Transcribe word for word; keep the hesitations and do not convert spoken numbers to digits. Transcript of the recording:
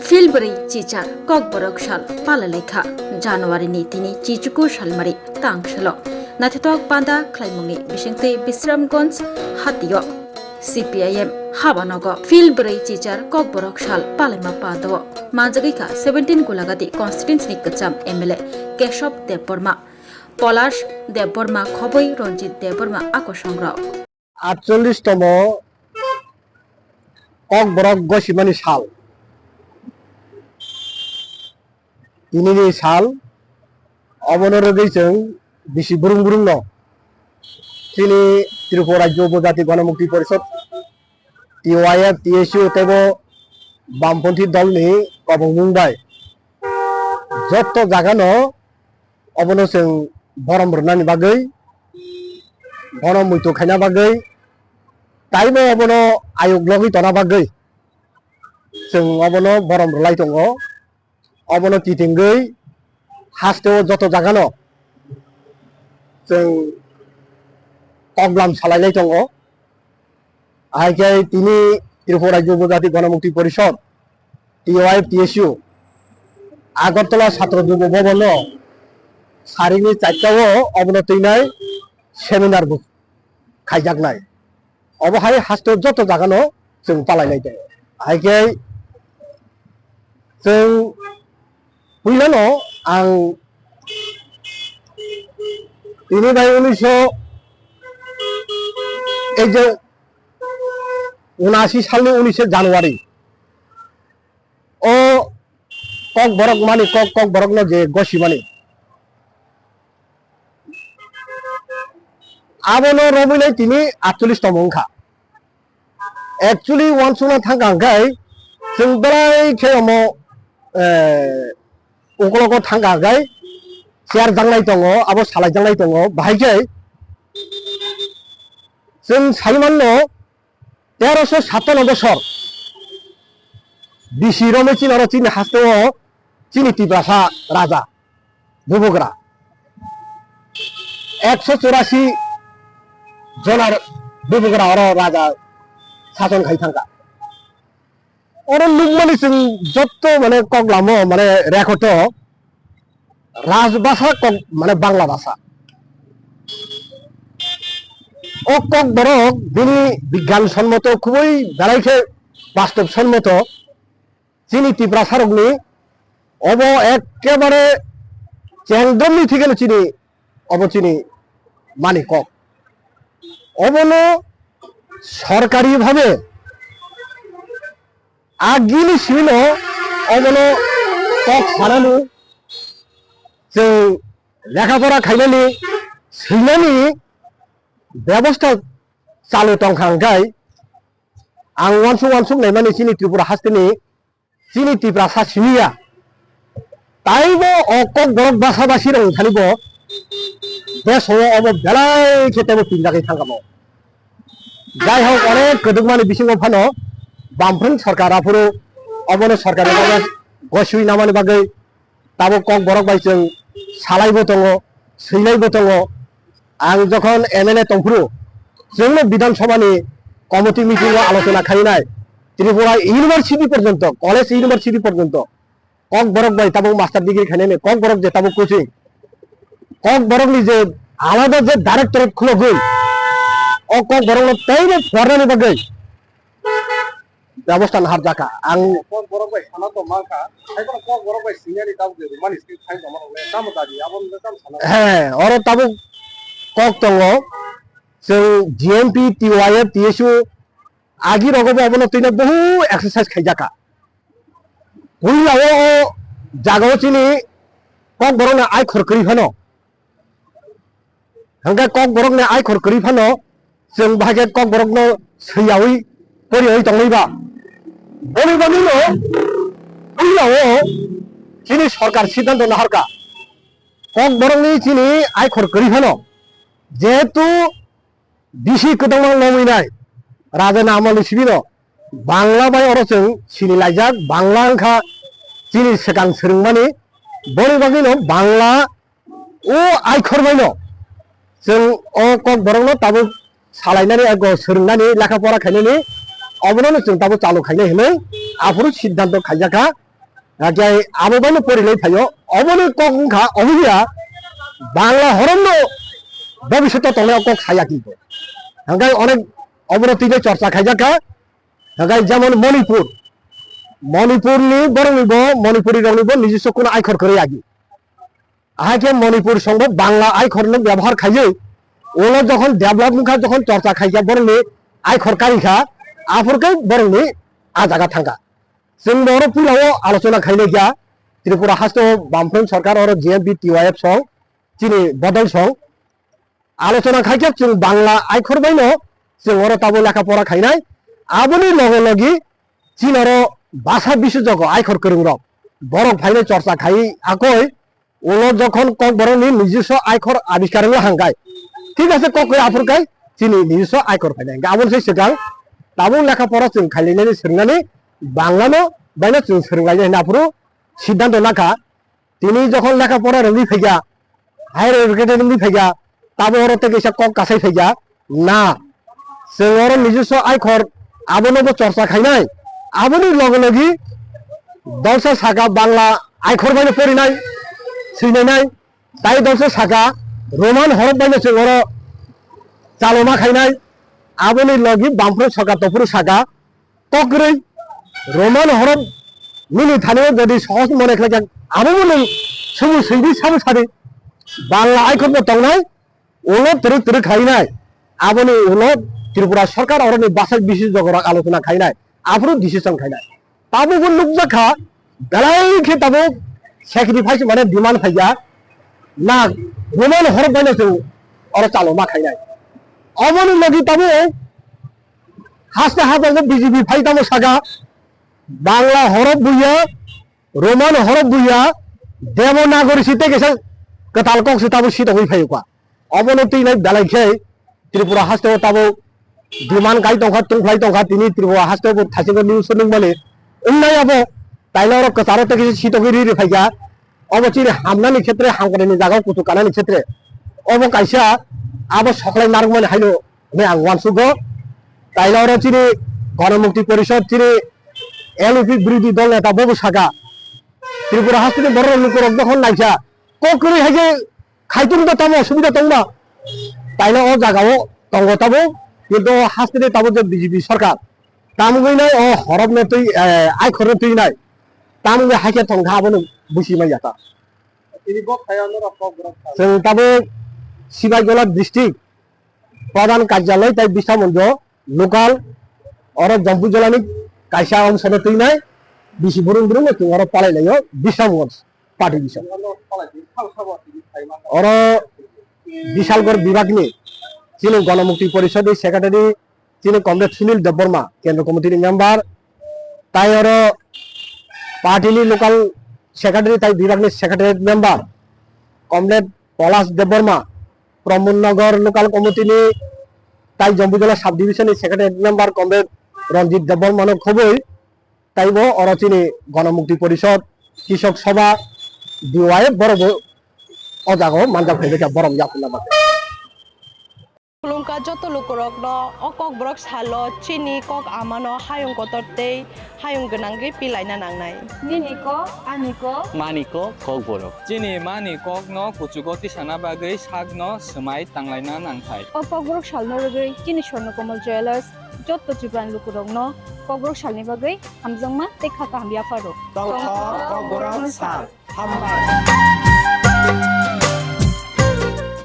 Phil bwrwi chichar Kokborok sal palailaikha January ni tini chichuku salmari tang salo. Naithothok panda khlaimungni bisingtwi Bisramganj hatio C P I M habanogo Phil bwrwi chichar Kokborok sal palaima padao manjagwikha seventeen Gulagati constituency ni kwcham M L A Keshob Debbarma, Polash Debbarma khobwi Ranjit Debbarma akosongrok. Atchollish tomo Kokborok gosimani sal. Tinini sal, obono rwgwi chwng bisi brung brungno chini Tripura Rajya Upojati Ganamukti Porishod, T Y F, T S U teibo Bamponthi dolni kobongmung bai jotto jagano obono chwng borom rwnani bagwi, bono muitu khaina bagwi, taibo obono ayuk logwi tona bagwi chwng obono borom rwlai tongo. Obono kitingwi hasteo joto jagano chwng koklam salailai tongo. Ahai khe tini Tripura Rajya Upojati Ganamukti Porishod, T Y F T S U, Agartala Chhatro Jubo Bhavan no saringni charta o obono twinai seminar bo khaijaknai. Obo hai haste joto jagano chwng palainai tongo. Ahai khe chwng puilano ang tini bai unisho ei je unasi salni unishe January o Kokborok mani kok, Kokborokno je gosimani, abono romwi nai tini atchollish tongmung wngkha. Actually, uansukna thangkha hwnkhe chwng belai khe omo, eh, ukologo thangkha hwnkhe chair jangnai tongo, abo salai jangnai tongo, bahai khe chwng sai manno, teroso satano bosor bisi romwi chini oro chini hasteo chini Tiprasa raja bubugra ekso churasi jona bubugra oro raja sason khai thangkha. Oro nukmani chwng jotto mane koklamo mane rekhoto Rajbhasha kok mane Bangla bhasha. O Kokborok bini bigyan sonmoto khubui belai khe bastob sonmoto chini Tiprasarokni obo ekkebare chengdomni thikeno chini obo chini mani kok. Obono sorkari bhabe agini simino obono kok sanani, chwng lekha pora khainani, swinani bebosta chalu tongkha hwnkhe ang uansuk uansuk naimani chini Tripura hasteni chini Tiprasa simiya. Taibo o Kokborok basa basi rok thani bo desh o obo belai khe tebo pinjagwi thangkha bo. Jai hok, onek kwdwkmani bisingo phano Bamfront sorkar aphuru obono sorkar goswi namani bagwi tabuk Kokborok bai chwng salaibo tongo, swilaibo tongo. Ang jokhon M L A tongphuru, chwngno Bidhan Sabha ni committee meeting o alochona khainai, Tripura University porjonto, college university porjonto Kokborok bai tabuk master degree khainani, Kokborok je tabuk coaching, Kokborok ni je alada je directorate khulogwi, o Kokborok no teibo pornani bagwi bebosta naharjakha. Ang Kokborok bai sana to mankha, hai kono Kokborok bai senior ni tabuk je rumani script khai tongma rok le tamo dabi, abo no tamo sana. He, oro tabuk kok tongo, chwng G M P, T Y F, T S U agi rogo bo abono twino bohu exercise khaijakha. Puila o, o jaga o chini Kokborok no ai khor kwrwi phano. Hwnkhe Kokborok ni ai khor kwrwi phano chwng bahai khe Kokborok no swiyaui poriyaui tongwi ba. Boni bagwi no puila o chini sorkar siddhanto naharkha. Kokborok ni chini ai khor kwrwi phano jehetu bisi kwdangma lomwi nai raja ni amol ni simi no Bangla bai oro chwng sini laijak, Bangla wngkha chini swkang swrwngmani, boni bagwi no Bangla o aikhor bai no chwng o Kokborok no tabuk salainani ego swrwngnani lekha pora khainani obono no chwng tabuk chalu khainai hinwi aphuru siddhanto khaijakha. Hake abo baino porilai phaio, oboni kok wngkha, obo hiya Bangla horomno bobishoto tongnai o kok saya kintu. Hake onek obono twi chorcha khaijak kha, hake jemon Manipur, Manipurni borokni bo, Manipuri rokni bo nijiswa kuno aikhor kwrwi agi. Ahai khe Manipur songbo Bangla aikhorno byabohar khaiwi, ulo jokhon develop wngkha, jokhon chorcha khaikha, borokni aikhor karikha, aphur khe borokni a jaga thangkha. Chwng bo oro puila o alochona khainai kha, Tripura haste o Bamfront Sarkar oro J M P T Y F song, chini bodol song, alochona khaikhe chwng Bangla aikhor baino chwng oro tabo lekha pora khainai. Aboni loge logi chini oro basa bisi jogo aikhor kwrwng rok borok phainai chorcha khai akoi ulo jokhon kokborokni nijiswa aikhor abiskar wngla hangkai. Thik ase kok khe aphur kai chini nijiswa aikhor phainai hingkhe aboni sai swkang tabuk lekha pora chwng khailainani swrwngnani Bangla no baino chwng swrwnglainai hwnwi aphuru siddhanto nakha. Tini jokhon lekha pora rwgwi phaikha, higher educated wngwi phaikha, tabo oro tei kaisa kok kasai phaikha, na, chwng oro nijiswa aikhor abono bo chorcha khainai, aboni loge logi dolsa saka Bangla aikhor baino porinai, swinainai, tai dolsa saka Roman horof baino chwng oro chaloma khainai, aboni logi Bamfront Sarkar tophuru saka, Kokrwi Roman horof nini thani o jodi sohos mone khlai kha, abo bo nwng sumu swngdi sabo sadi. Bangla aikhor bo tongnai, ulo twrwk twrwk khlainai. Aboni ulo Tripura Sarkar oroni bwsai bisi jogorok alochona khainai, aphuru decision khainai. Tabukbo nukjak kha, belai khe tabuk sacrifice mane demand phaikha, na Roman horof baino chwng oro chaloma khainai. Oboni logi tabuk Haste haste B J P phai tamo saka, Bangla horof buya, Roman horof buya, Devanagari si tei kaisa kwtal kok se tabo si tongwi phaio ka. Obono twi nai belai khe Tripura haste o tabo demand kai tongkha, tungphlai tongkha, tini Tripura haste o bo thaichengkhe news o nukmani wngnai abo, taila oro kwcharo tei kaisa si tongwi ri ri phaikha. Obo chini hamnani khetre, hamkrai ni jaga o kuchuk kanani khetre obo kaisa abo soklai narwkmani haino hwnwi ang uansugo. Taila oro chini Ganamukti Porishad, chini L U P birodhi dol neta bobo saka, Tripura hasteni borok lukurok dokhon naikha, kok kwrwi hai khe khaitung da tamo osubida tongma? Taila o jaga o tongo tabo, kintu o hasteni tabo je B J P sarkar, tamogwi nai o horop no twi, eh, aikhor no twi nai, tamogwi hai khe tongkha abono busi manya ta. Tini bo phai ano rok kok borok sa. Chwng tabuk Sibaigola district pradhan karjaloi tai Bisramganj local oro Jampuijolani kaisa ongsono twinai bisi burung burung no chwng oro palai laio Bisramganj party bisa. Ano palai di, sal sabo tini phai ma. Oro Bishalgarh bibhagni chini Ganamukti Porishadni secretary chini Comrade Sunil Debbarma, Kendra Committee ni member, tai oro party ni local secretary tai bibhag ni secretariat member, Comrade Polash Debbarma, Pramod Nagar local committee ni tai Jambujola sub division ni secretariat member, Comrade Ranjit Debbarma no khoboi, taibo oro chini Ganamukti Porishad, Krishak Sabha, D Y F borok bo o jaga o manjak phai kha borom yaphurna bagwi. Khulumkha joto lukurokno o kokborok salo chini kok amano hayung kotor tei hayung gwnangwi pilaina nangnai. Nini kok, ani kok. Mani kok, kokborok. Chini mani kokno kuchugo tisana bagwi sakno swmai tanglaina nangthai. O kokborok salno rwgwi chini Swarnakomal Jewellers joto Tripurani lukurokno kokborok salni bagwi hamjakma tei kha kaham yapharo. Tongthok kokborok sal. Hambai.